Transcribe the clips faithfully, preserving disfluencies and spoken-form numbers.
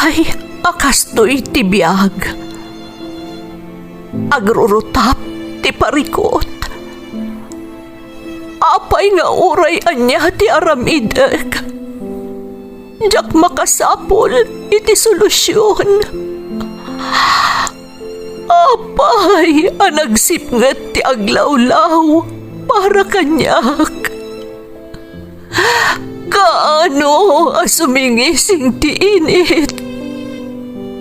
Ay, a kastoy ti biag. Agrurutap ti parikut. Apay nga uray ania ti aramidek, diak makasapul iti solusion. Apay a nagsipnget ti aglawlaw para kaniak? Kaano a sumingising ti init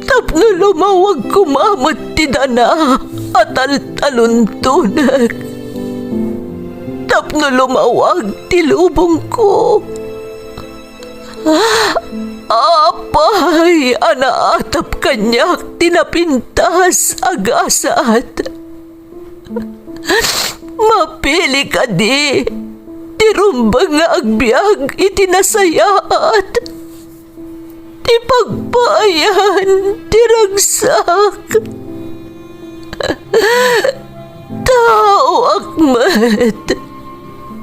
tapno lumawag koma met ti dana a taltaluntonek, tapno lumawag ti lubongko? Apay a naatap kaniak ti napintas a gasat? Mapili kadi ti rumbeng nga agbiag iti nasayaat, ti pagpaayan ti ragsak? Taoak met,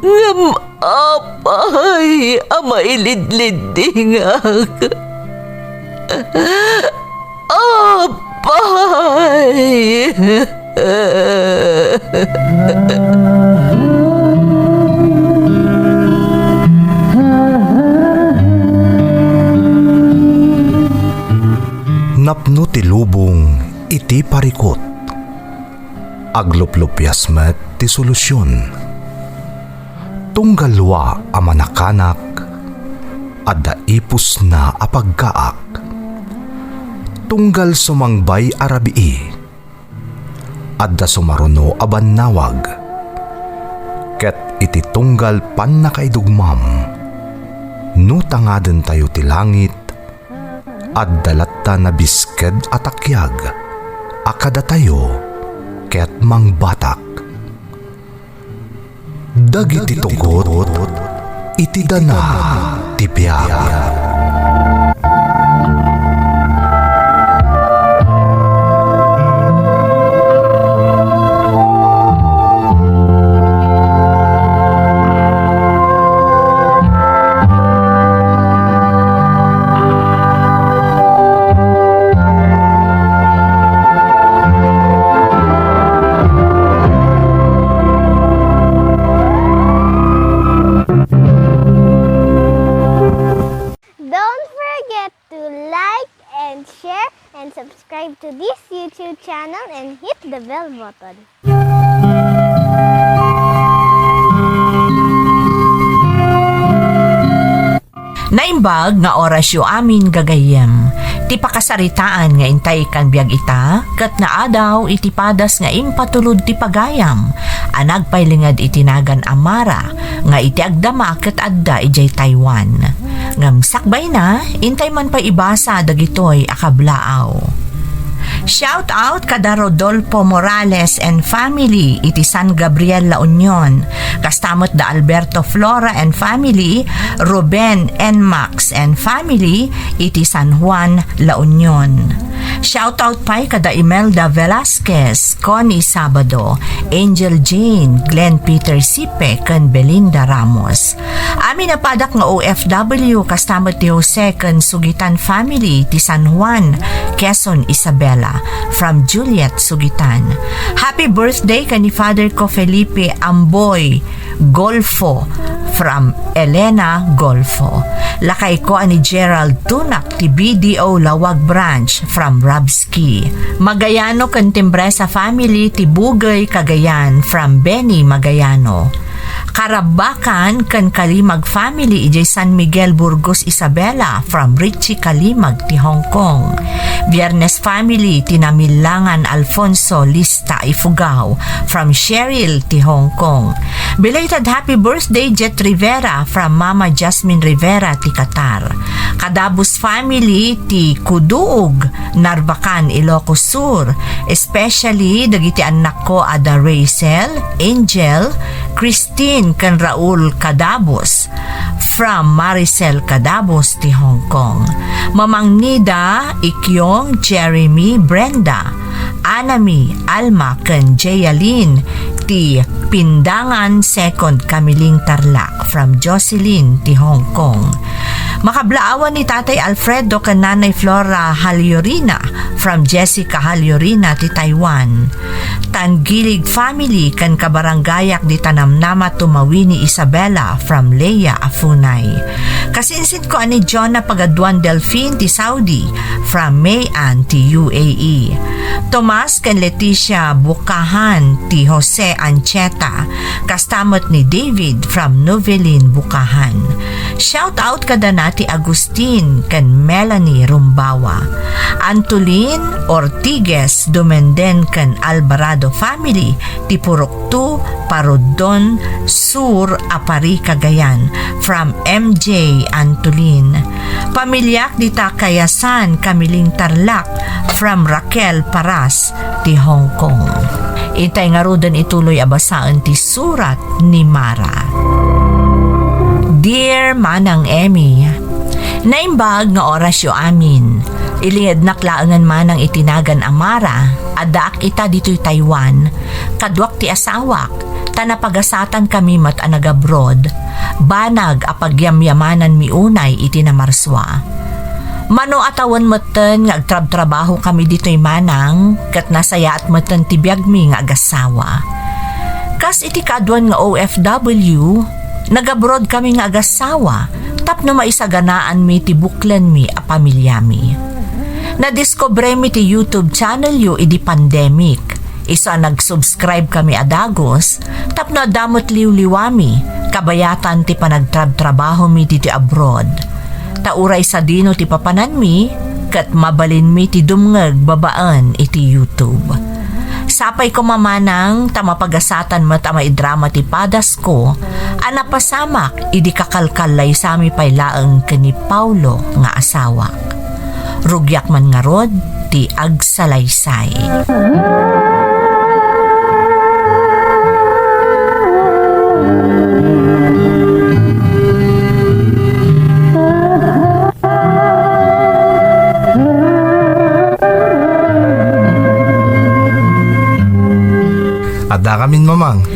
ngem apay a mailidliddingak? Apay! Napno ti lubong iti parikut. Agluplupias met ti solusion. Tunggal dua a manakanak, adda ipusna a pagkaak. Tunggal sumangbay a rabii, adda sumaruno a bannawag. Ket iti tunggal pannakaidugmam, no tangadentayo ti langit, adda latta nabisked a takiag a kadatayo ket mangbatak. Dagiti tugot iti dana ti biag. Don't forget to like and share and subscribe to this YouTube channel and hit the bell button. Naimbag nga orasyo amin gagayyem. Ti pakasaritaan nga intay kan biag ita, ket naadaw iti padas nga impatulod ti pagayam a nagpailinged iti nagan a Mara nga iti agdama ket adda idiay Taiwan. Ngem sakbayna, intay man pay ibasa dagitoy a kablaaw. Shout out kada Rodolfo Morales and family iti San Gabriel, La Union. Kasta met da Alberto Flora and family, Ruben and Max and family iti San Juan, La Union. Shout out pay kada Imelda Velasquez, Connie Sabado, Angel Jane, Glenn Peter Sipe, ken Belinda Ramos. Amin a padak nga O F W, kasta met ti Jose ken Sugitan family ti San Juan, Quezon, Isabela, from Juliet Sugitan. Happy birthday ken ni Father ko Felipe Amboy Golfo, from Elena Golfo. Lakay ko a ni Gerald Tunak ti B D O Lawag Branch, from Rabski. Magayano ken Timbresa family ti Bugey, Cagayan, from Benny Magayano. Karabakan ken Kalimag family idiay San Miguel, Burgos, Isabela, from Richie Kalimag ti Hong Kong. Viernes family ti Namillangan Alfonso Lista Ifugao, from Cheryl ti Hong Kong. Belated happy birthday, Jet Rivera, from Mama Jasmine Rivera ti Qatar. Kadabus family ti Kuduog, Narvacan, Ilocos Sur, especially dagiti annakko a da Rachel, Angel, Christine, ken Raul Cadabos, from Maricel Cadabos ti Hong Kong. Mamangni da Ikyong, Jeremy, Brenda, Anami, Alma, ken Jayalyn ti Pindangan, Second Camiling, Tarlac, from Jocelyn ti Hong Kong. Makablaawan ni Tatay Alfredo ken Nanay Flora Haliorina from Jessica Haliorina ti Taiwan. Tanggilig family ken kabarangayak dita Namnama Tumawi ni Isabela from Leia Afunay. Kasinsinko a ni John a pagaduan Delfin ti Saudi from May Ann ti U A E. Tomas ken Leticia Bukahan ti Jose Ancheta, kasta met ni David from Novelin Bukahan. Shout out kadana ti Agustin ken Melanie Rumbawa. Antolin, Ortiguez, Dumenden ken Alvarado family ti Purok two, Parudon Sur, Apari, Cagayan, from M J Antolin. Pamiliak dita Kayasan, Kamiling, Tarlac, from Raquel Paras ti Hong Kong. Itay ngaruden ituloy a basaen ti surat ni Mara. Dear Manang Emmy, naimbag nga orasyo amin. Ilingednak laengen manang iti nagan a Mara, addaak ita ditoy Taiwan, kaduak ti asawak, ta napagasatan kami met a nagabroad, banag a pagyamyamananmi unay iti namarsua. Mano a tawen metten nga agtrabtrabaho kami ditoy manang, ket nasayaat metten ti biagmi nga agassawa. Kas iti kaaduan nga O F W, nagabroad kami nga agassawa tapno maisaganaanmi ti buklenmi a pamilyami. Nadiskubremi ti YouTube channel yo idi pandemic. Isu a nagsubscribe kami a dagus tapno adda met liwliwami kabayatan ti panagtrabtrabahomi ditoy abroad. Ta uray sadino ti papananmi, ket mabalinmi ti dumngeg babaen iti YouTube. Sapay koma manang ta mapagasatan met a maidrama ti padasko a napasamak idi kakalkallaysami pay laeng ken ni Paulo nga asawak. Rugiak man ngarud ti agsalaysay. Adda kamin, Mamang.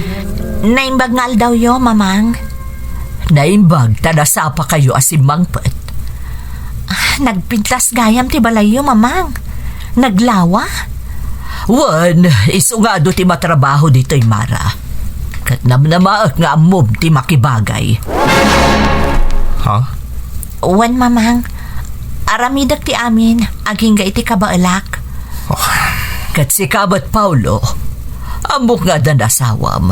Naimbag nga aldawyo, Mamang. Naimbag ta nasapakayo a simmangpet. Ah, nagpintas gayam ti balayyo, Mamang. Naglawa? Wen, isu nga adu ti matrabaho ditoy, Mara. Ket namnamaek nga ammom ti makibagay. Ha? Wen, Mamang. Aramidek ti amin, agingga iti kabaelak. Oh. Ket sika met, Paulo, ammok nga addan asawam.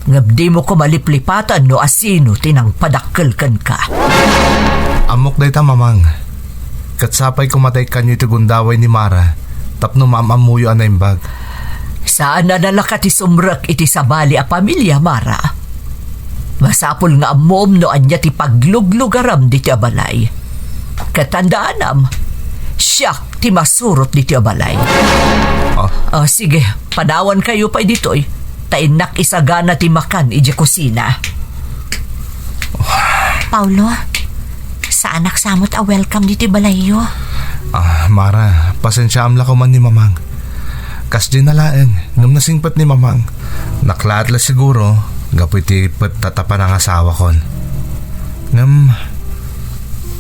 Ngem dimo koma liplipatan no asino ti nangpadakkel kenka. Ammok dayta, Mamang. Ket sapay koma ta ikkanyo iti gundaway ni Mara tapno maam-ammoyo a naimbag. Saan a nalaka ti sumrek iti sabali a pamilia, Mara. Masapul nga ammom no ania ti pagluglugaram ditoy a balay. Ket tandaanam, siak ti masurot ditoy a balay. Ah. Ah, sige, panawankayo pay ditoy, ta innak isagana ti makan idiay kusina. Paulo, saanak sa met a welcome ditoy balayyo. Ah, Mara, pasensiaam la koman ni Mamang. Kasdiay na laeng, ngem nasingpet ni Mamang. Naklaat la siguro, gapu iti petta ta panangasawakon. Ngem,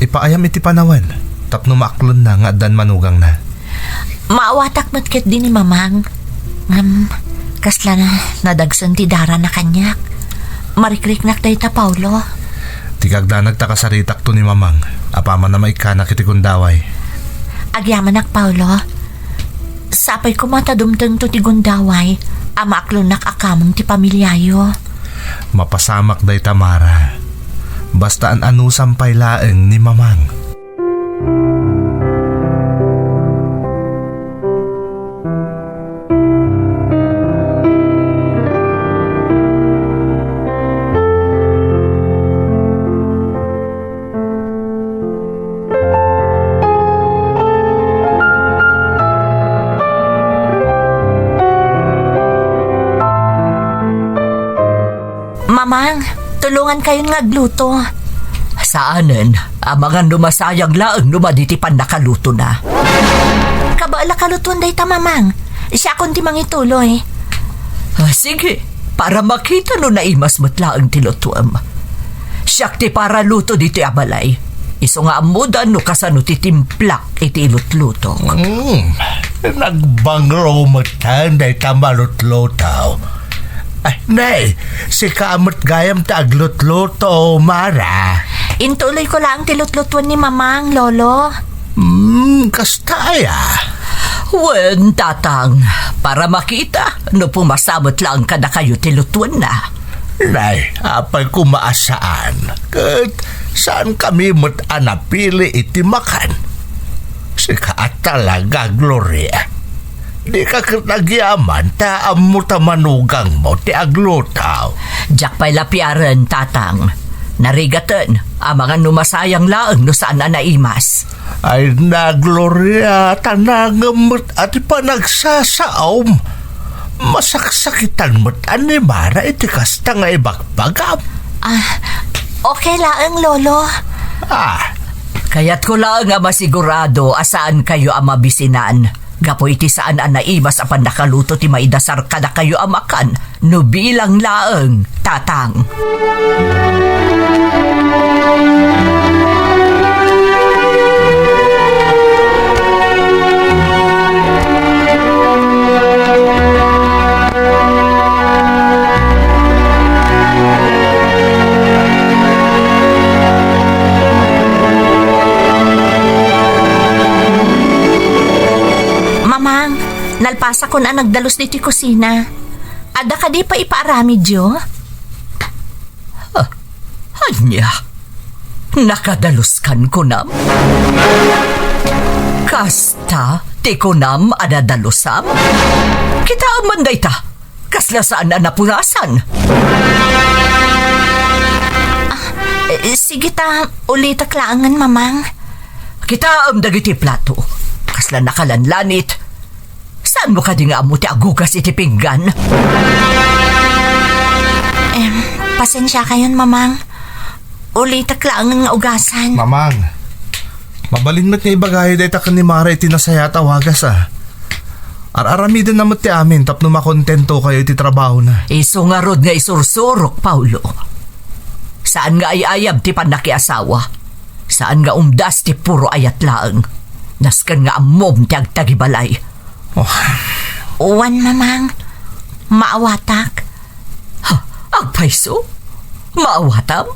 ipaayam iti panawen, tapno maaklonna nga addan manugangna. Maawatak met ketdi ni Mamang. Ngem, kasla na nadagsen ti darana kaniak. Marikriknak dayta, Paulo. Ti kagdanag ta kasaritakto ni Mamang, apaman a maikkanak iti gundaway. Agyamanak, Paulo. Sapay koma ta dumtengto ti gundaway a maaklonnak a kameng ti pamiliayo. Mapasamak dayta, Mara. Basta an-anusam pay laeng ni Mamang. Mamang, tulongankayon nga agluto. Saanen, amangan no masayang laeng no madi ti pannakalutona. Kabaelak a lutoen dayta, Mamang. Siakon ti mangituloy. Ah, sige, para makita no naimas met laeng ti lutoem. Siak ti paraluto ditoy a balay. Isu nga ammoda no kasano ti timplak iti ilutlutok. Hmm, nagbangro metten dayta malutluto. Ay, nay, sika met gayam ti aglutluto, Mara. Intuloyko laeng ti lutlutuen ni Mamang, Lolo. Hmm, kasta aya? Wen, Tatang, para makita no pumasa met laeng kadakayo ti lutuenna. Nay, apay koma a saan. Ket saankami met a napili iti makan. Sika a talaga, Gloria. Dika ket agyaman ta ammo ta manugangmo ti agluto. Diak pay la piaren, Tatang. Narigaten, amangan no masayang laeng no saan a naimas. Ay na, Gloria, ta nangem met a ti panagsasaom. Masaksakitan met a ni Mara iti kasta nga ibagbagam. Ah, okay laeng, Lolo. Ah. Kayatko laeng a masigurado a saankayo a mabisinan gapu iti saan a naimas a pannakaluto ti maidasar kadakayo a makan no bilang laeng, Tatang. Mamang, nalpasakon a nagdalus ditoy kusina. Adda kadi pay ipaaramidyo? Ah, ania? Nakadaluskan kunam? Kasta ti kunam a nadalusam? Kitaem man dayta. Kasla saan a napurasan. Ah, eh, sige ta, ulitek laengen, Mamang. Kitaem dagiti plato. Kasla nakalanlanit. Saanmo kadi nga ammo ti agugas iti pinggan? Em, pasensiakayon, Mamang. Ulitek laengen nga ugasan. Mamang, mabalin met nga ibagayo dayta ken ni Mara iti nasayaat a wagas, a. Ar-aramidenna met ti amin tapno makontentokayo iti trabahona. Isu ngarud nga isursurok, Paulo. Saan nga ay-ayab ti pannakiasawa. Saan nga umdas ti puro ayat laeng. Nasken nga ammom ti agtagibalay. Oh. Wen, Mamang. Maawatak. Ha, agpayso? Maawatam?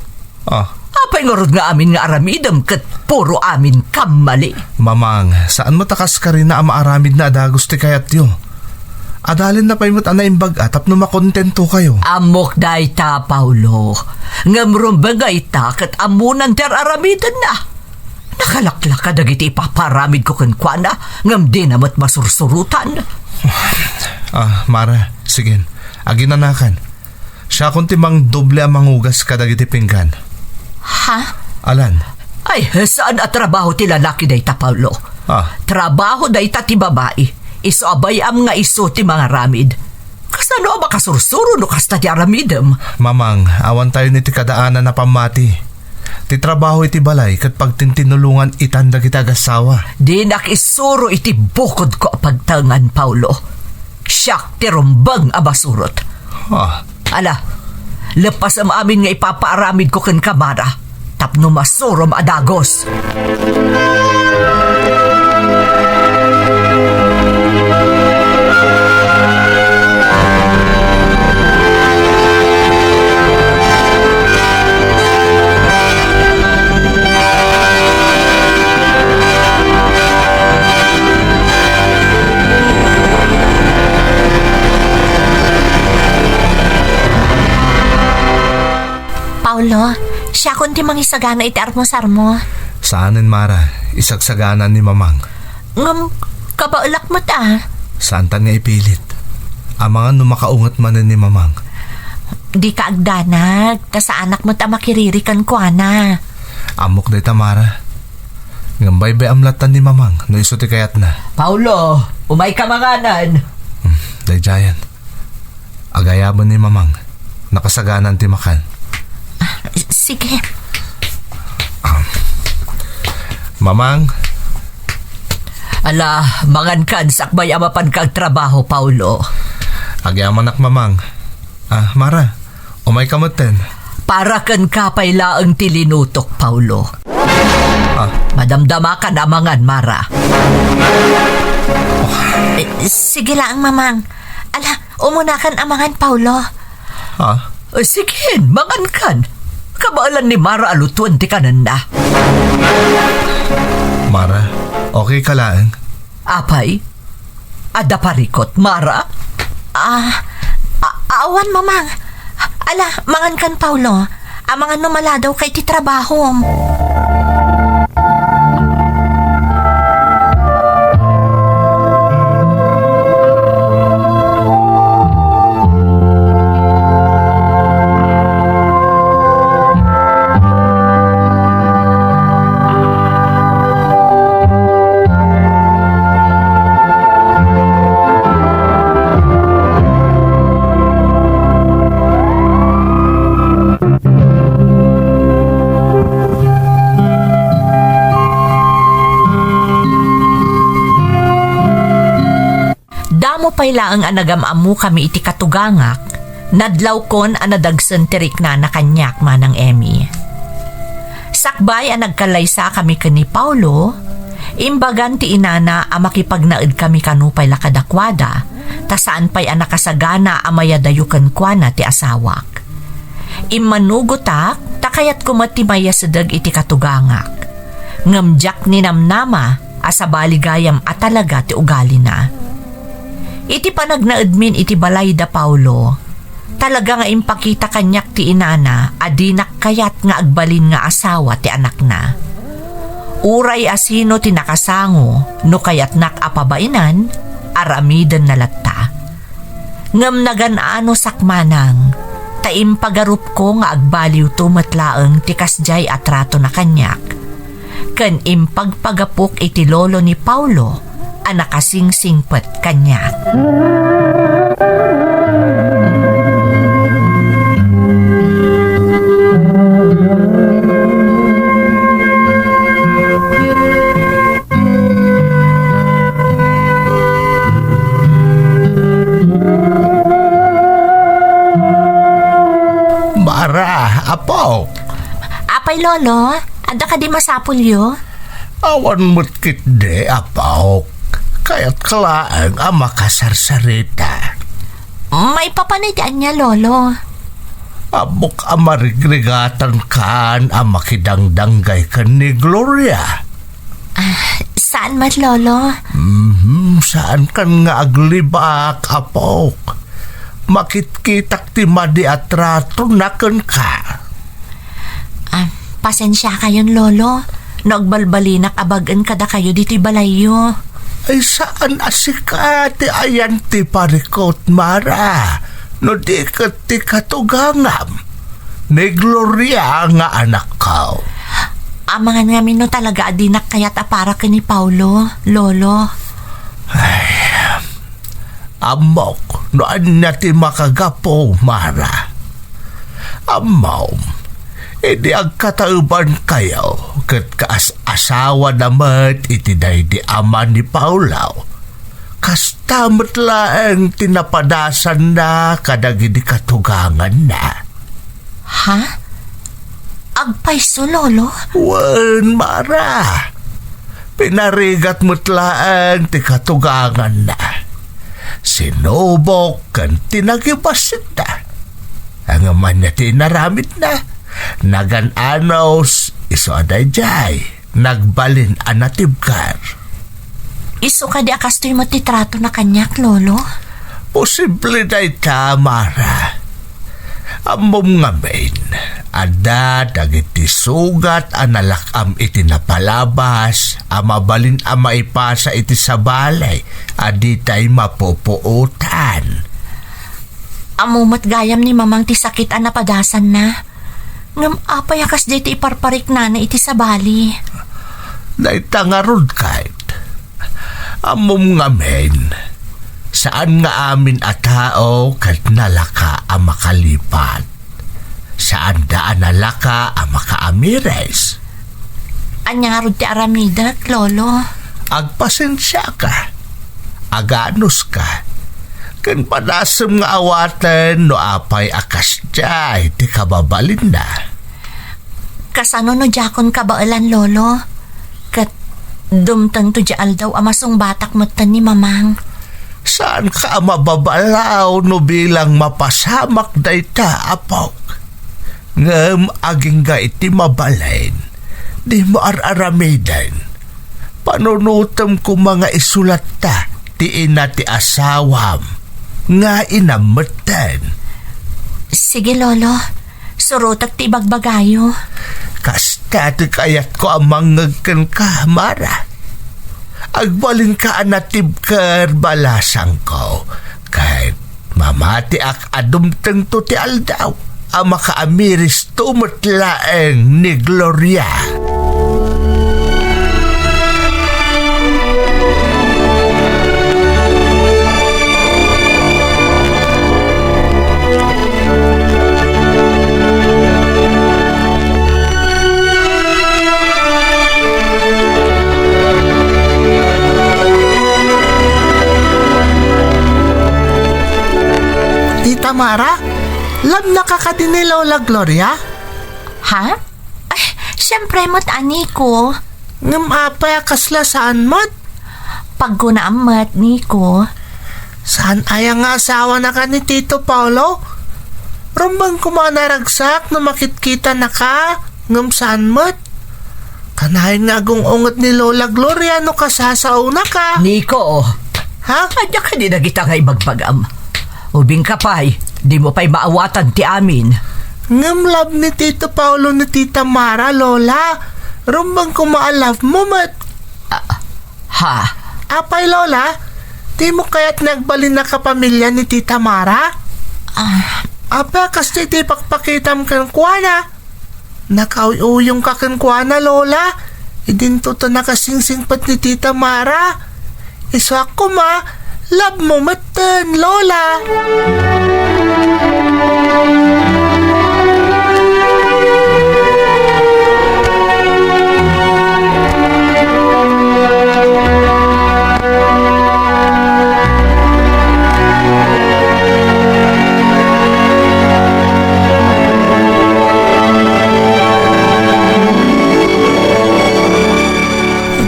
Ah. Apay ngarud nga amin nga aramidem ket puro amin kammali? Mamang, saan met a kaskarina a maaramidna a dagus ti kayatyo. Adalenna pay met a naimbag-a tapno makontentokayo. Ammok dayta, Paulo. Ngem rumbeng nga ita ket ammonan ti ar-aramidenna. Nakalaklaka dagiti ipapaaramidko kenkuana, ngem dina met masursurotan. Ah, Mara, sige. Aginanakan. Siakon ti mangdoble a mangugas kadagiti pinggan. Ha? Alan. Ay, saan a trabaho ti lalaki dayta, Paulo. Ah. Trabaho dayta ti babai. Isu a bay-am nga isu ti mangaramid. Kasano a makasursuro no kasta ti aramidem? Mamang, awantayon iti kadaanan a pammati. Ti trabaho iti balay ket pagtintinulongan itan dagiti agassawa. Dinak isuro iti bukodko a pagtaengan, Paulo. Siak ti rumbeng a masurot. Ah. Ala, leppasem amin nga ipapaaramidko kenka, Mara, tapno masurom a dagus. Paulo, siakon ti mangisagana iti armusarmo. Saanen, Mara, isagsagana ni Mamang. Ngem, kabaelak met a. Saantan nga ipilit. Amangan no makaunget manen ni Mamang. Dika agdanag, ta saanak met a makiriri kenkuana. Ammok dayta, Mara. Ngem baybay-am latta ni Mamang no isu ti kayatna. Paulo, umayka manganen. Hmm, daydiayen. Agayaben ni Mamang. Nakasaganan ti makan. Ah, s-, sige. Ah. Mamang. Ala, mangankan sakbay a mapanka agtrabaho, Paulo. Agyamanak, Mamang. Ah, Mara, umayka metten. Para kenka pay laeng ti linutok, Paulo. Madamdamakan a mangan, Mara. Eh, sige laeng, Mamang. Ala, umunakan a mangan, Paulo. Ha? Eh, sige, mangankan. Kabaelan ni Mara a lutuen ti kanenna. Mara, okay ka laeng? Apay? Adda parikut, Mara? Ah, a-, awan, Mamang. Ala, mangankan, Paulo. Amangan no maladaw ka iti trabahom. Damo pay laeng a nagam-ammokami iti katugangak, nadlawkon a nadagsen ti riknana kaniak, Manang Emmy. Sakbay a nagkallaysakami ken ni Paulo, imbagan ti inana a makipagnaedkami kano pay la kadakuada, ta saan pay a nakasagana a mayadayo kenkuana ti asawak. Immanugotak, ta kayatko met ti maiyasideg iti katugangak. Ngem diak ninamnama a sabali gayam a talaga ti ugalina. Iti panagnaedmin iti balay da Paulo, talaga nga impakita kaniak ti inana a dinak kayat nga agbalin nga asawa ti anakna. Uray a sino ti nakasango, no kayatnak a pabainan, aramidenna latta. Ngem nagan-anosak, Manang, ta impagarupko nga agbaliwto met laeng ti kasdiay a tratona kaniak, ken impagpagapok iti lolo ni Paulo a nakasingsingpet kaniak. Mara, apo. Apay, Lolo, adda kadi masapulyo? Awan met ketdi, apok. Kayatka laeng a makasarsarita. Maipapan iti ania, Lolo? Ammok a marigrigatankan a makidangdanggay ken ni Gloria. Ah, saan met, Lolo? Mhm, saankan nga aglibak, apok. Makitkitak ti madi a tratona kenka. Ah, pasensiakayon, Lolo, no agbalbalinak a bag-en kadakayo ditoy balayyo. Ay, saan a sika ti ayan ti parikut, Mara, no di ket ti katugangam, ni Gloria nga anakko. Amangan ngamin no talaga a dinak kayat a para ken ni Paulo, Lolo. Ay, ammok no ania ti makagapu, Mara. Ammom, idi agkataebankayo ket kaas-asawana met iti daydi ama ni Paulo, kasta met laeng ti napadasanna kadagidi katuganganna. Ha? Agpayso, Lolo? Wen, Mara. Pinarigat met laeng ti katuganganna. Sinubok ken ti nagibassit. Ngem ania ti inaramidna? Nagan-anos, isu a daydiay, nagbalin a natibker. Isu kadi a kastoy met ti tratona kaniak, Lolo? Posible dayta, Mara. Ammom ngamin, adda dagiti sugat a nalak-am iti napalabas a mabalin a maipasa iti sabali a ditay mapupuotan. Ammo met gayam ni Mamang ti sakit a napadasanna. Ngem apay a kasdi ti iparpariknana iti sabali? Dayta ngarud ket, ammom ngamin, saan nga amin a tao ket nalaka a makalipat. Saanda a nalaka a makaamiris. Ania ngarud ti aramidek, Lolo? Agpasensiaka. Aganuska. Ken padasem nga awaten no apay a kasdiay ti kababalinna. Kasano no diakon kabaelan, Lolo? Dumtengto diay aldaw a masungbatak metten ni Mamang. Saanka a mababalaw no bilang mapasamak dayta, apok. Ngem agingga iti mabalin, dimo ar-aramiden. Panunotem koma nga isulatta ti ina ti asawam nga inam metten. Sige, Lolo. Surotek ti ibagbagayo. Kasta ti kayatko a mangngeg kenka, Mara. Agbalinka a natibker, balasangko, ket mamatiak a dumtengto ti aldaw a makaamiristo met laeng ni Gloria. Tita Mara, love-naka kadi ni Lola Gloria? Ha? Ay, siyempre met, a, Nico. Ngem apay a kasla saan met? Pagkunaam met, Nico. Saan aya nga asawanaka ni Tito Paolo? Rumbeng koma a naragsak no makitkitanaka, ngem saan met? Kanayon nga agung-unget ni Lola Gloria no kasasaonaka. Nico! Ha? Ania kadi dagita nga ibagbagam? Ubingka pay, dimo pay maawatan ti amin. Ngem love ni Tito Paolo ni Tita Mara, Lola. Rumbeng koma a love mo met. Ah, ha? Apay, Lola? Dimo kayat nga agbalin a kapamilya ni Tita Mara? Ah. Apay a kasta ti ipakpakitam kenkuana? Nakauyuyongka kenkuana, Lola. Idinto ta nakasingsingpet ni Tita Mara. Isuak koma, love mo metten, Lola.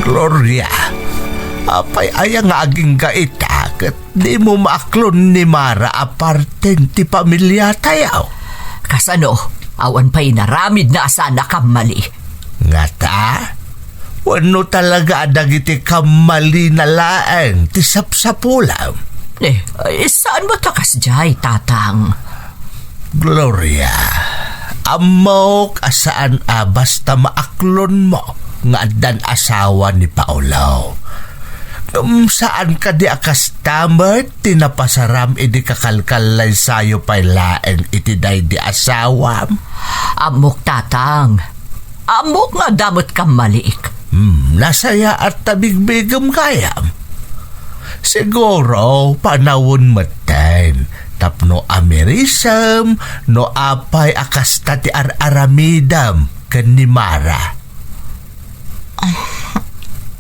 Gloria, apay aya nga agingga ita ket dimo maaklon ni Mara a parten ti pamiliatayo? Kasano? Awan pay inaramidna a saan a kammali. Ngata? Wenno talaga a dagiti kammalina laeng ti sapsapulam? Eh, ay, saan met a kasdiay, Tatang? Gloria, ammok a saan a basta maaklonmo nga addan asawa ni Paolo. Ngem saan kadi a kasta met ti napasaram idi kakalkallaysayo pay laeng iti daydi asawam? Ammok, Tatang. Ammok nga adda met kammaliik. Hmm, nasayaat ta bigbigem gayam. Siguro, panawen metten tapno amirisem no apay a kasta ti ar-aramidem ken ni Mara.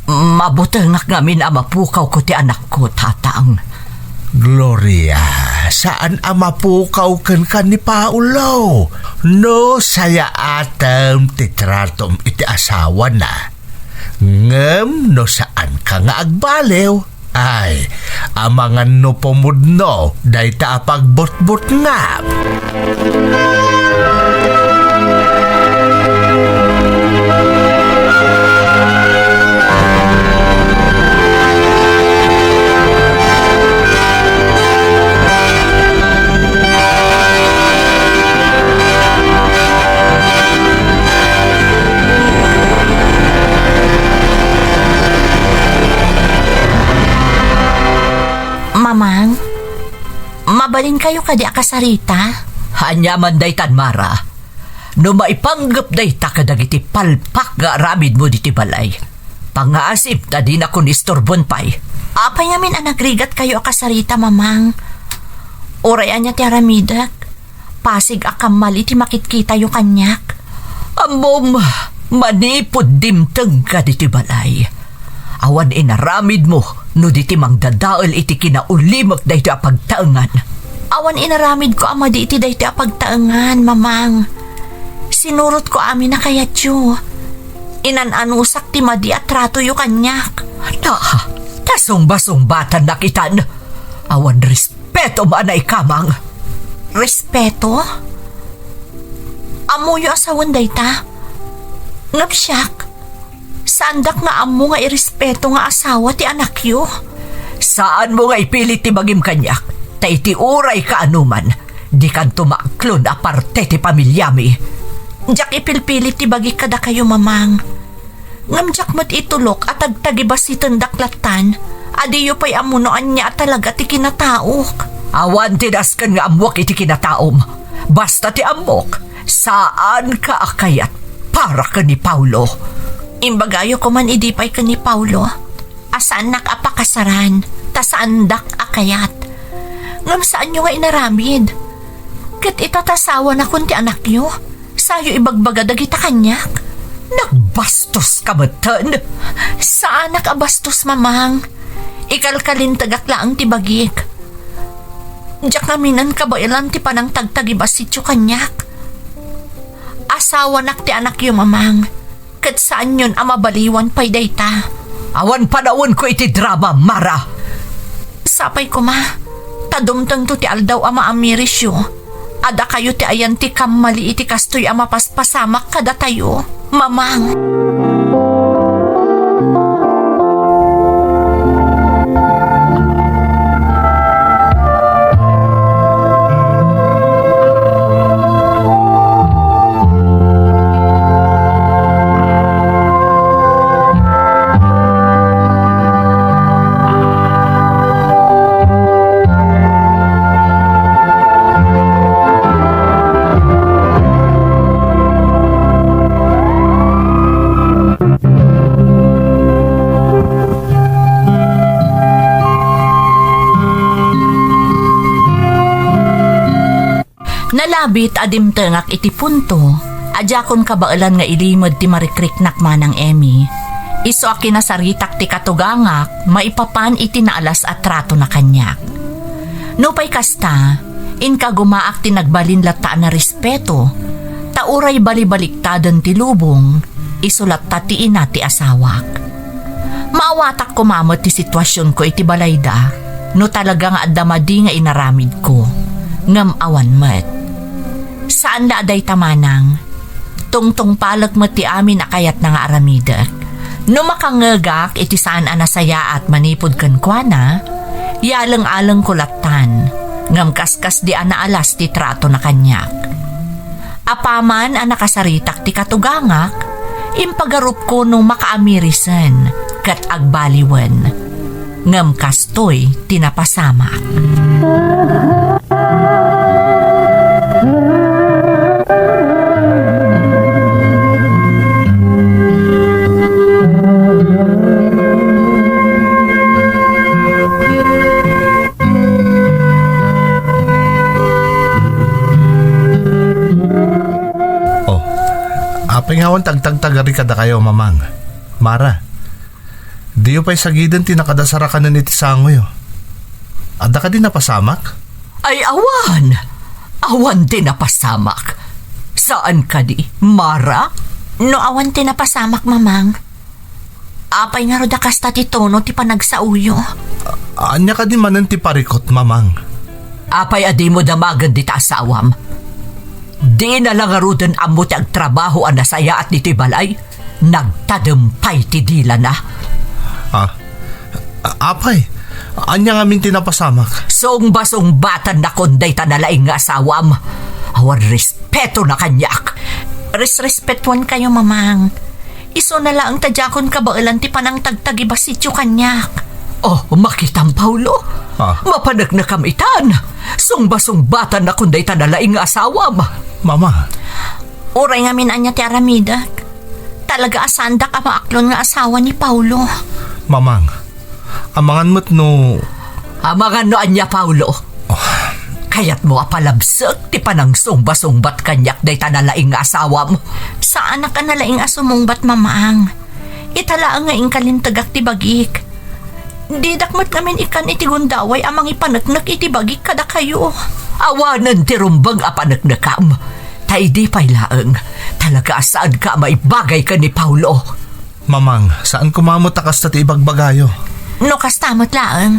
Mabutengak ngamin a mapukawko ti anakko, Tatang. Gloria, saan a mapukaw kenka ni Paolo no sayaatem ti tratom iti asawana. Ngem no saanka nga agbaliw, ay, amangan no pumudno dayta a pagbutbutngam. Mamang, mabalinkayo kadi a kasarita? Ania man daytan, Mara? No maipanggep dayta kadagiti palpak nga aramidmo diti balay, pangngaasim ta dinakon istorbon pay. Apay ngamin a nagrigatkayo a kasarita, Mamang? Uray ania ti aramidek, pasig a kammali ti makitkitayo kaniak. Ammom, manipud dimtengka ditoy balay, awan inaramidmo no di ti mangdadael iti kinaulimek daytoy a pagtaengan. Awan inaramidko a madi iti daytoy a pagtaengan, Mamang. Sinurotko amin a kayatyo. Inan-anusak ti madi a tratoyo kaniak. Ta, ta sungba-sungbatannak itan. Awan respetom a naikamang. Respeto? Ammoyo a sawen dayta. Ngem siak, saandak nga ammo nga irespeto nga asawa ti anakyo. Saanmo nga ipilit ti bagim kaniak, ta iti uray kaanoman, dikanto maaklon a parte ti pamiliami. Diak ipilpilit ti bagik kadakayo, Mamang. Ngem diak met itulok a tagtagibasitendak lattan a diyo pay ammo no ania a talaga ti kinataok. Awan ti dasken nga ammuek iti kinataom. Basta ti ammok, saanka a kayat para ken ni Paulo. Imbagayo koman idi pay ken ni Paulo a saannak a pakasaran ta saandak a kayat. Ngem saanyo nga inaramid. Ket ita ta asawanakon ti anakyo, sayo ibagbaga dagita kaniak. Nagbastoska metten. Saanak a bastos, Mamang. Ikalkalintegak laeng ti bagik. Diak ngaminen kabaelan ti panangtagtagibasityo kaniak. Asawanak ti anakyo, Mamang. Ket saanyon a mabaliwan pay dayta. Awan panawenko iti drama, Mara! Sapay koma, ta dumtengto ti aldaw a maamirisyo. Adda kayo ti ayan ti kammali iti kastoy a mapaspasamak kadatayo, Mamang. Nalabit a dimtengak iti punto a diakon kabaelan nga ilimed ti marikriknak, Manang Emmy. Isu a kinasaritak ti katugangak maipapan iti naalas a tratona kaniak. Nupay kasta, inkagumaak ti nagbalin latta a narespeto, ta uray balibaliktaden ti lubong, isu latta ti ina ti asawak. Maawatak koma met ti situasionko iti balayda, no talaga nga adda madi nga inaramidko, ngem awan met. Saan la a dayta, Manang. Tungtungpalek met ti amin a kayatna nga aramidek. No makangngegak iti saan a nasayaat manipud kenkuana, yaleng-alengko lattan, ngem kaskasdi a naalas ti tratona kaniak. Apaman a nakasaritak ti katugangak, impagarupko no makaamirisen ket agbaliwen. Ngem kastoy ti napasamak. Oh, apay nga awan ti agtagtagari kadakayo, Mamang? Mara, diyo pay sagiden ti nakadasarakanen iti sangoyo. Adda kadi napasamak? Ay, awan! Awan ti napasamak. Saan kadi, Mara? No awan ti napasamak, Mamang, apay ngarud a kasta ti tono ti panagsaoyo? A-, ania kadi manen ti parikut, Mamang? Apay a dimo damagen dita asawam? Dina la ngaruden ammo ti agtrabaho a nasayaat ditoy balay? Nagtadem pay ti dilana. Ah, a-, apay, ania ngamin ti napasamak? Sungba-sungbatannakon dayta nalaing nga asawam. Awan respetona kaniak. Resrespetuankayo, Mamang. Isuna laeng ta diakon kabaelan ti panangtagtagibasityo kaniak. Oh, makitam, Paulo. Ah. Mapaneknekam itan. Sungba-sungbatannakon dayta nalaing nga asawam. Mama. Uray ngamin ania ti aramidek, talaga a saandak a maaklon nga asawa ni Paulo. Mamang, amangan met no... Amangan no ania, Paulo? Oh. Kayatmo a palabsek ti panangsungba-sungbat kaniak dayta nalaing nga asawam? Saanak a nalaing a sumungbat, Mamang. Ita laeng nga inkalintegak ti bagik. Didak met ngamin ikkan iti gundaway a mangipaneknek iti bagik kadakayo. Awanen ti rumbeng a paneknekam. Ay, di pay laeng. Talaga a saanka a maibagay ken ni Paolo. Mamang, saan koma met a kasta ti ibagbagayo. No kasta met laeng,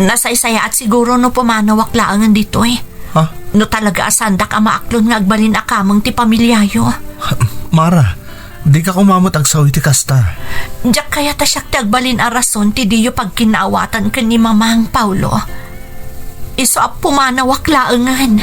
nasaysayaat siguro no pumanawak laengen ditoy. Ha? No talaga a saandak a maaklon nga agbalin a kameng ti pamiliayo. Mara, dika koma met agsao iti kasta. Diak kayat a siak ti agbalin a rason ti diyo pagkinnaawatan ken ni Mamang, Paolo. Isu a pumanawak laengen.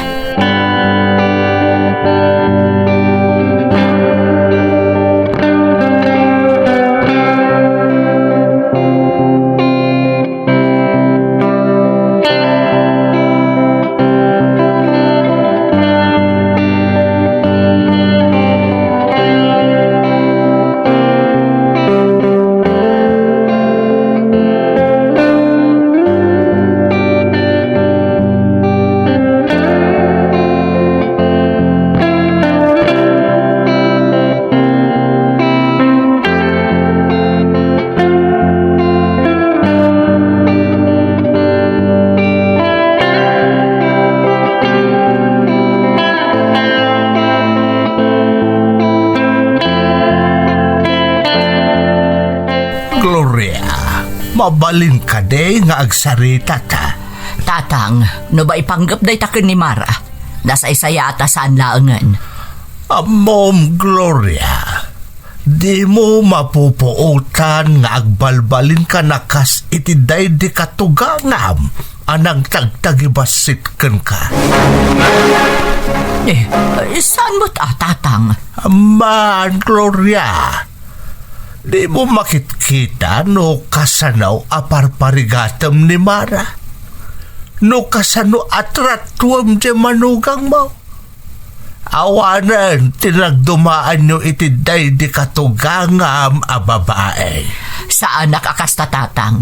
Gloria, mabalin kadi nga agsarita ta? Tatang, no maipanggep dayta ken ni Mara, nasaysayaat a saan laengen. Ammom, Gloria, dimo mapupuotan nga agbalbalinka a kas iti daydi katugangam a nangtagtagibassit kenka. Eh, saan met a, Tatang? Amman, Gloria, dimo makitkita no kasano a parparigatem ni Mara? No kasano a tratuem ti manugangmo? Awanen ti nagdumaanyo iti daydi katugangam a babae. Saanak a kasta, Tatang.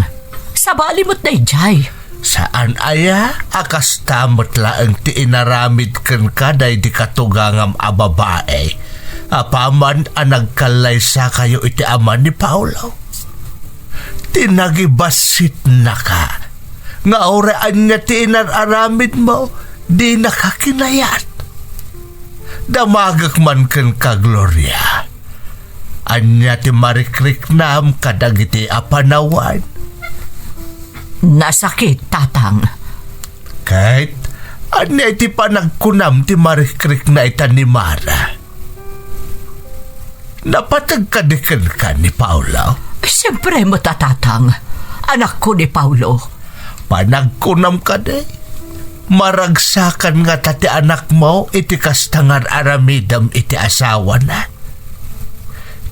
Sabali met daydiay. Saan aya a kasta met laeng ti inaramid kenka daydi katugangam a babae, apaman a nagkallaysakayo iti ama ni Paolo? Ti nagibassitnaka nga uray ania ti inar-aramidmo, dinaka kinayat. Damagek man kenka, Gloria. Ania ti marikriknam kadagiti a panawen? Nasakit, Tatang. Ket ania iti panagkunam ti marikrikna ita ni Mara? Napateg kadi kenka ni Paolo? Siempre met a, Tatang. Anakko ni Paolo. Panagkunam kadi, maragsakan ngata ti anakmo iti kasta nga ar-aramidem iti asawana?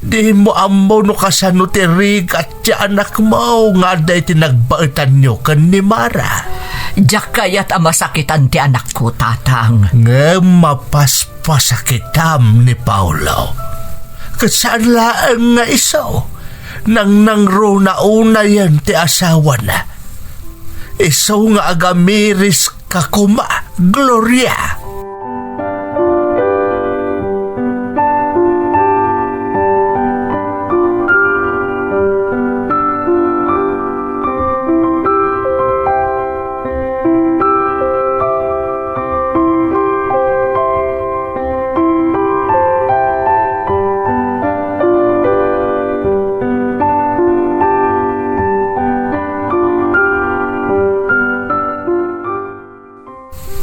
Dimo ammo no kasano ti rigat ti anakmo nga adda iti nagbaetanyo ken ni Mara. Diak kayat a masakitan ti anakko, Tatang. Ngem mapaspasakitam ni Paolo. Ket saan laeng nga isu, nangnangruna unayen ti asawana. Isu nga agamiris ka koma, Gloria.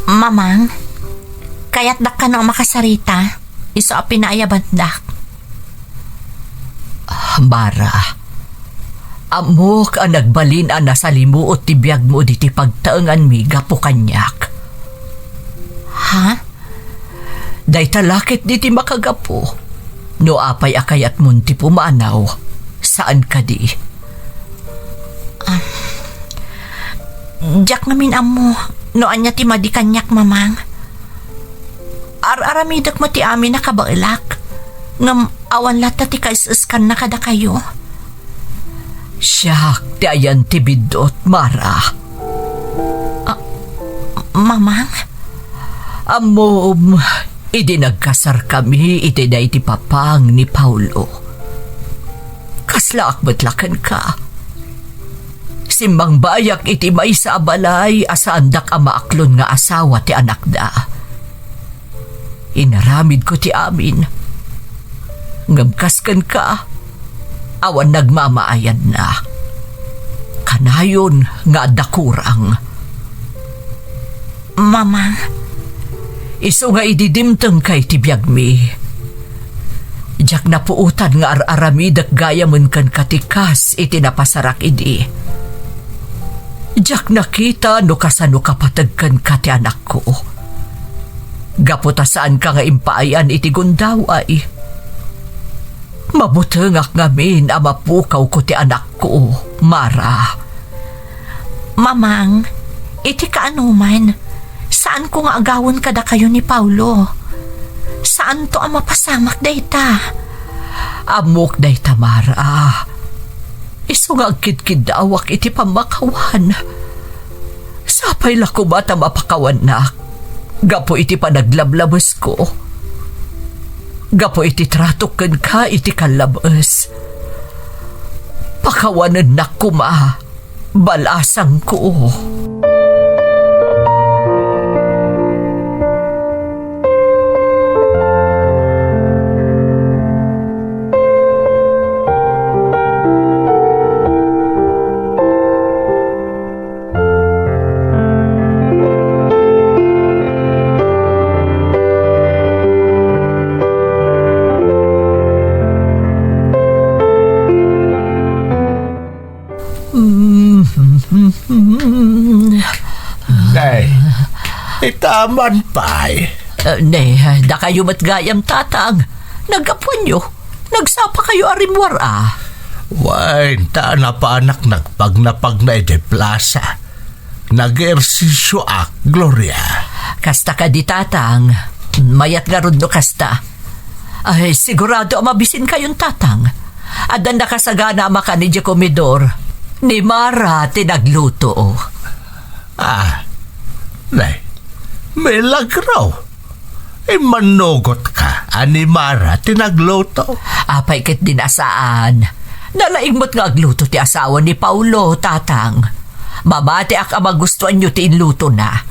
Mamang, kayatdak kano a makasarita, isu a pinaayabandak. Ah, Mara, ammok a nagbalin a nasalimuot ti biagmo diti pagtaenganmi gapu kaniak. Ha? Dayta la ketdi ti makagapu. No apay a kayatmon ti pumanaw, saan kadi? Ah, diak ngamin ammo no ania ti madi kaniak, Mamang. Ar-aramidek met ti amin a kabaelak, ngem awan latta ti kaes-eskanna kadakayo. Siak ti ayan ti biddut, Mara. Ah, Mamang? Ammom, idi nagkasarkami iti daydi papang ni Paolo, kaslaak met la kenka. Simmangbayak iti maysa a balay a saandak a maaklon nga asawa ti anakda. Inaramidko ti amin. Ngem kas kenka, awan nagmamaayanna. Kanayon nga adda kurang. Mama. Isu nga idi dimtengka iti biagmi, diak napuotan nga ar-aramidek gayamen kenka ti kas iti napasarak idi. Diak nakita no kasano kapateg kenka ti anakko. Gapu ta saanka nga impaayan iti gundaway. Mabutengak ngamin a mapukawko ti anakko, Mara. Mamang, iti kaanoman, saanko nga agawen kadakayo ni Paulo. Saanto a mapasamak dayta. Ammok dayta, Mara. Isu nga agkidkiddawak iti pammakawan. Sapay la koma ta mapakawannak gapu iti panaglablabesko. Gapu iti tratok kenka iti kallabes. Pakawanennak koma, balasangko. Nay, itaman pay. Eh, ne, dakayo met gayam, Tatang. Naggapuanyo. Nagsapakayo a rimmuar, a. Wen, ta napanak nagpagnapagna idiay plasa. Nag-ehersisyoak, Gloria. Kasta kadi, Tatang. Mayat ngarud no kasta. Ay, sigurado a mabisinkayon, Tatang. Adda nakasagana a makan idiay komedor. Ni Mara ti nagluto. Ah, nay, milagro. Immannugotka a ni Mara ti nagluto. Apay ketdin a saan. Nalaing met nga agluto ti asawa ni Paulo, Tatang. Mamatiak a magustuanyo ti inlutona.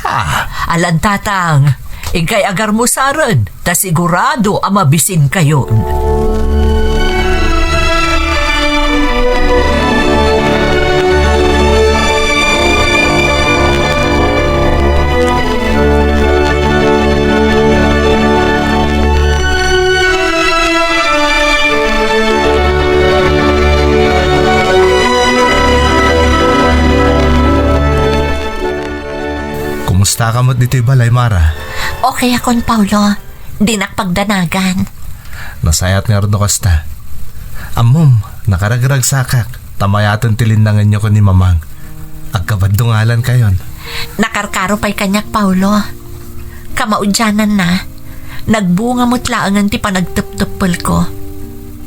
Ah. Alan, Tatang, inkay agarmusaren, ta sigurado a mabisinkayon. Kumustaka met ditoy balay, Mara? Okay akon, Paulo. Dinak pagdanagan. Nasayaat ngarud no kasta. Ammom, nakaragragsakak, ta mayaten ti linnangenyo ken ni Mamang. Agkabaddo ngalankayon. Nakarkaro pay kaniak, Paulo. Kamaudiananna, nagbunga met laengen ti panagtepteppelko.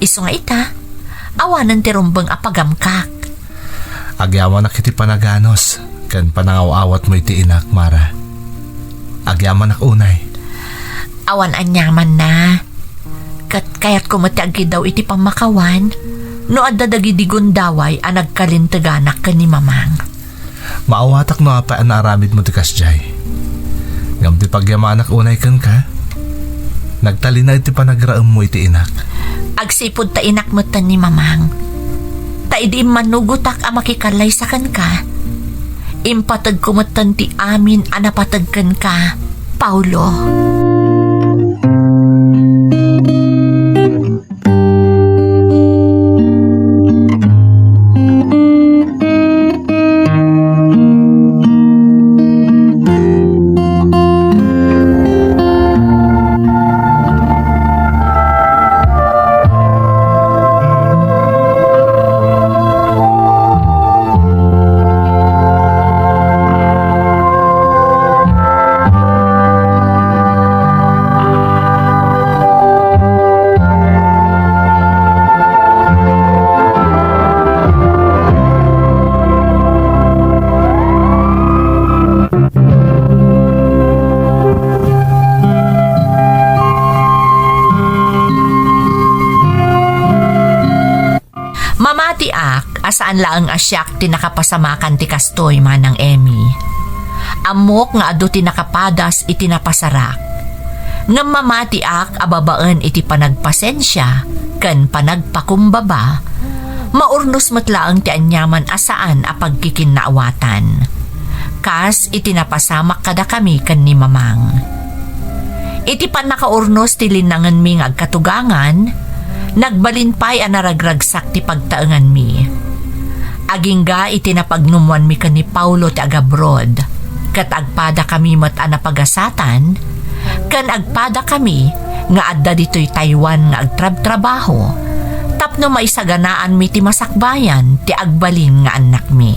Isu nga ita, awanen ti rumbeng a pagamkak. Agyamanak iti panaganus ken panangaw-awatmo iti inak, Mara. Agyamanak unay. Awan aniamanna. Ket kayatko met ti agiddaw iti pammakawan no adda dagidi gundaway a nagkalinteganak ken ni Mamang. Maawatak no apay a naaramidmo ti kasdiay. Ngem ti pagyamanak unay kenka, nagtalinaed ti panagraemmo iti inak. Agsipud ta inak metten ni Mamang. Ta idi immannugotak a makikallaysa kenka, impategko metten ti amin a napateg kenka, Paulo. Mamatiak a saan laeng a siak ti nakapasamakan ti kastoy, Manang Emmy. Ammok nga adu ti nakapadas iti napasarak. Ngem mamatiak a babaen iti panagpasensia ken panagpakumbaba, maurnos met laeng ti aniaman a saan a pagkikinnaawatan, kas iti napasamak kadakami ken ni Mamang. Iti pannakaurnos ti linnangenmi nga agkatugangan, nagbalin pay a naragragsak ti pagtaenganmi. Agingga iti napagnumoanmi ken ni Paulo ti agabroad, ket agpadakami met a napagasatan, ken agpadakami nga adda ditoy Taiwan nga agtrabtrabaho tapno maisaganaanmi ti masakbayan ti agbalin nga annakmi.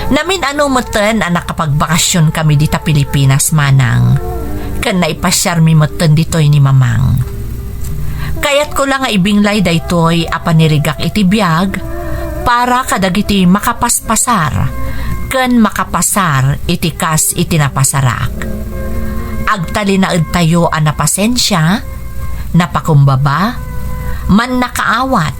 Namin-ano metten a nakapagbakasionkami dita Pilipinas, Manang, ken naipasiarmi metten ditoy ni Mamang. Kayatko la nga ibinglay daytoy a panirigak iti biag para kadagiti makapaspasar ken makapasar iti kas iti napasarak. Agtalinaedtayo a napasensia, napakumbaba, mannakaawat,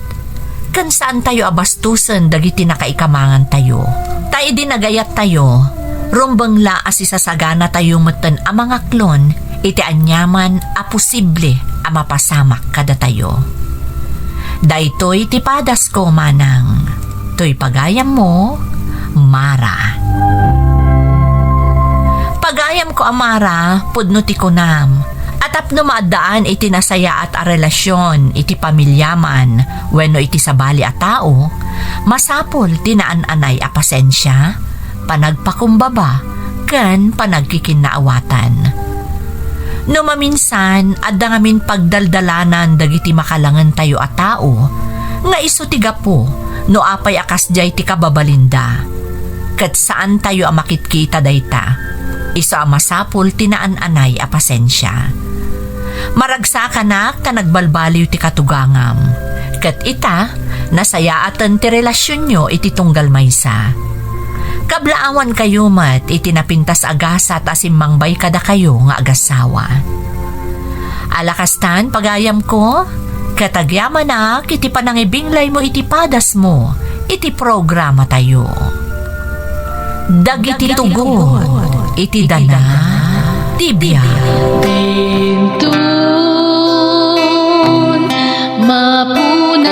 ken saantayo a bastusen dagiti nakaikamangantayo. Ta idi nagayattayo, rumbeng la a sisasaganatayo metten a mangaklon iti aniaman a posible a mapasamak kadatayo. Daytoy ti padasko, Manang. Toy pagayammo, Mara. Pagayamko a Mara, pudno ti kunam a tapno maaddaan iti nasayaat a relasion iti pamiliaman wenno iti sabali a tao, masapul ti naan-anay a pasensia, panagpakumbaba, ken panagkikinnaawatan. No maminsan, adda ngamin pagdaldalanan dagiti makalangentayo a tao nga isu ti gapu no apay a kasdiay ti kababalinda. Ket saantayo a makitkita dayta. Isu a masapul ti naan-anay a pasensia. Maragsakanak ta nagbalbaliw ti katugangam. Ket ita, nasayaaten ti relasionyo iti tunggal maysa. Kablaawankayo met iti napintas a gasat a simmangbay kadakayo nga agasawa. Ala kastan, pagayamko, ket agyamanak iti panangibinglaymo iti padasmo iti programatayo. Dagiti tugot iti dana ti biag. Dintun mapunas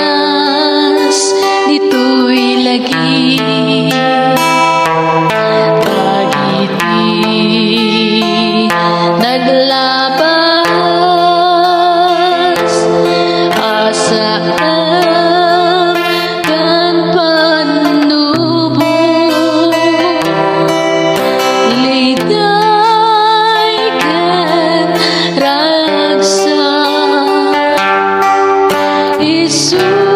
ditoy lagi. Dagiti naglabas a saan ken pannubo, liday ken ragsak, isu